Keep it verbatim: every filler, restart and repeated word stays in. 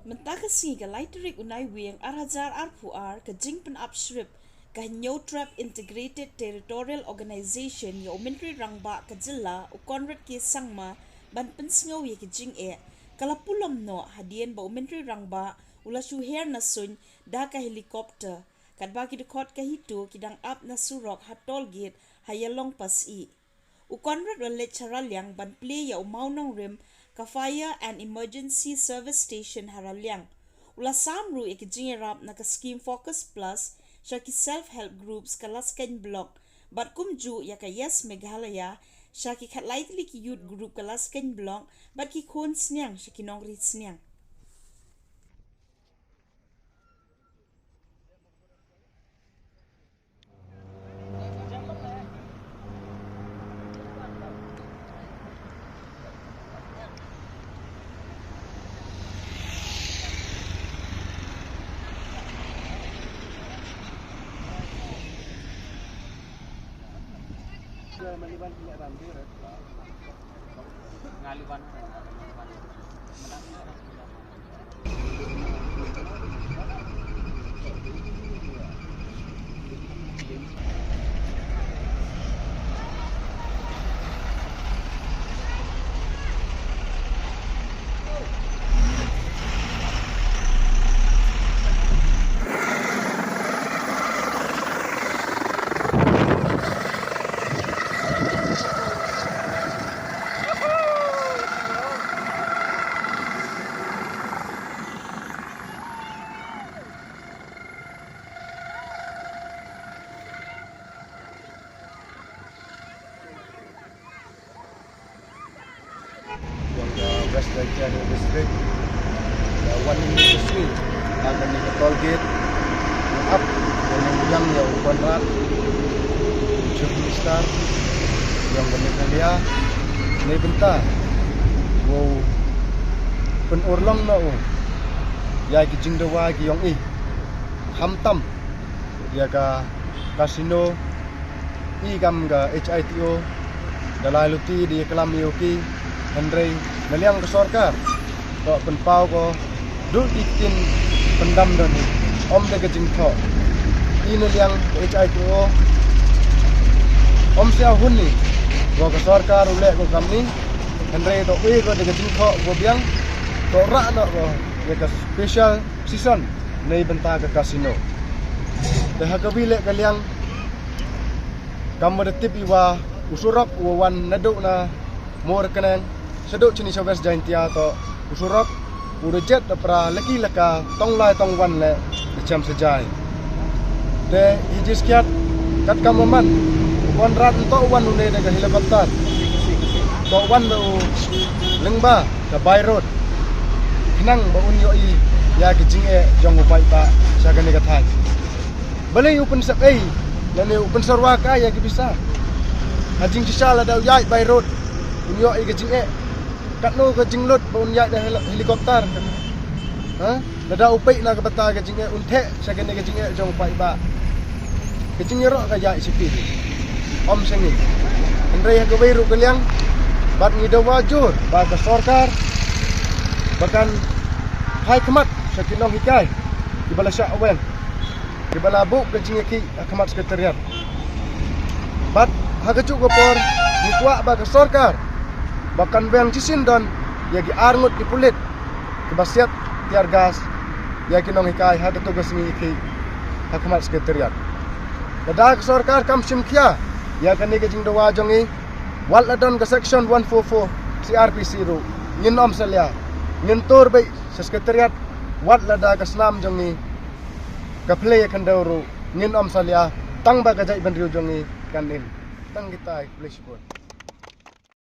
Mynta ka sngi ka lai tarik u Naiwieng ar hajar arphew ar ka jingpynap shrip ka Hynñiewtrep Integrated Territorial Organization ïa u Myntri Rangbah ka jylla u Conrad K Sangma ban pynsngew ïa ki jingeh ka la pulom noh hadien ba u Myntri Rangbah u la shu her na suiñ da ka helicopter, katba ki dkhot ka HITO ki dang ap na surok ha toll gate ha Ïalong Pasyih. U Conrad u la leit sha Raliang ban plie ïa u mawnongrim ka Fire and Emergency Service Station ha Raliang. U la sam ruh ïa ki jingïarap na ka skim Focus Plus sha ki Self Help Groups ka Laskeiñ Block bad kumjuh ïa ka Yes Meghalaya sha ki khatlai tylli ki Youth Group ka Laskeiñ Block bad ki khun sniang sha ki nongri sniang. Jong ka West Jaintia Hills District, ka wan ni ka sngi ha kane ka toll gate, ap kane ka liang ïa u Conrad, u Chief Minister jong ka Meghalaya, ne bynta wow pynurlong noh u ïa ki jingdawa ki jong i, khamtam ïa ka casino, i kam ka HITO, da lai luti da ïaklam ïa u ki, hynrei na liang ka sorkar, to pynpaw ko, duh ki ktien pyndam don hi, ym da ka jingthoh. I na liang ka HITO, ym sngewhun hi, ko ka sorkar u leh ko kam ni, hynrei to i ko da ka jingthoh ko biang, to rah noh ko ïa ka special session na i bynta ka casino. Te ha kawei leh ka liang, kam wa da tip i wa u surok u wa wan naduh na Mawryngkneng shaduh chini sha West Jaintia, to u surok u da jet da pra laki laka tong lai tong wan leh da chem sa jai. Te i jiskhiat kat kam wa man u Conrad nto wan une da ka helicopter, to wan da u lyngba ka by road. Khnang ba un ïohi ïa ki jingeh jong u paidbah sha kane ka thaiñ. Balei u pynsep ei lane u pynsyrwa kai ïa ki pisa? Ha jingshisha lada u ïaid by road un ïohi ka jingeh. Katno ka jinglut ba un ïaid da heli-, helicopter? Ha? Lada u peit na ka bynta ka jingeh un theh sha kane ka jingeh jong u paidbah. Ka jingïaroh ka ïaid sha phi, ym sha ngi. Hynrei ha kawei ruh ka liang, bad ngi dawa jur ba ka sorkar ba kan phai khmat sha ki nonghikai kiba la shah weng, kiba la buh ka jingïakhih ha khmat Secretariat. Bad ha kajuh ka por ngi kwah ba ka sorkar ba kan weng shisien don ïa ki arngut ki pulit kiba siat tear gas ïa ki nonghikai ha kato ka sngi ïakhih ha khmat Secretariat. Lada ka sorkar kam shim khia ïa kane ka jingdawa jong ngi, wat la don ka section one four four C R P C ruh, ngin ym salia. Ngin tur beit sha Secretariat, wat lada ka snam jong ngi ka plie ïa khyndew ruh, ngin ym salia tang ba ka jaitbynriew jong ngi kan im. Tang kitai, khublei shibun.